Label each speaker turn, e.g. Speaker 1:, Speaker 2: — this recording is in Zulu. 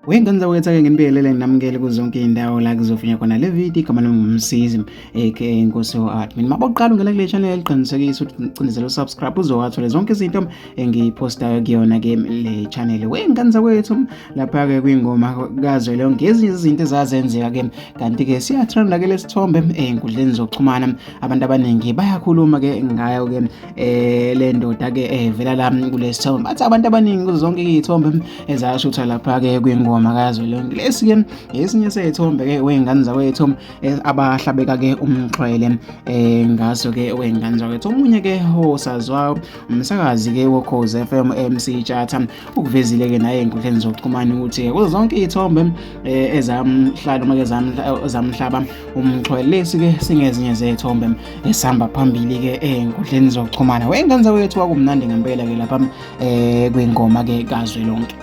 Speaker 1: Wengane zakwethu, ake nginibingelele nginamukele kuzo zonke iy'ndawo la kuzofinya khona le video. Igama lami nguMsizi aka Nkosi Admin. Mabokuqala ungena kule channel, qinisekisa ukuthi ucindezela usubscribe uzowathola zonke izinto engiyiphostayo kuyona ke le channel. Wengane zakwethu, lapha-ke kwingoma kazwelonke ezinye izinto ezazenzeka ke, kanti-ke siyatrenda ke lesithombe ey'nkundleni zokuxhumana. Abantu abaningi bayakhuluma ke ngayo ke le ndoda ke evela la kulesithombe. Bathi abantu abaningi kuzo zonke iy'thombe ezashutha lapha-ke kwingoma kazwelonke, lesi-ke esinye sey'thombe ke wey'ngane zakwethu abahlabeka-ke umxhwele ngaso-ke wey'ngane zakwethu. Omunye-ke osaziwayo, umsakazi-ke woKhozi FM, MC Tshatha, ukuvezile-ke naye ey'nkundleni zokuxhumana ukuthi kuzo zonke iy'thombe ezamhlala noma-ke zamhlaba umxhwele, lesi-ke singezinye zey'thombe esihamba phambili-ke ey'nkundleni zokuxhumana. Wey'ngane zakwethu, kwakumnandi ngempela-ke lapha kwingoma-ke kazwelonke.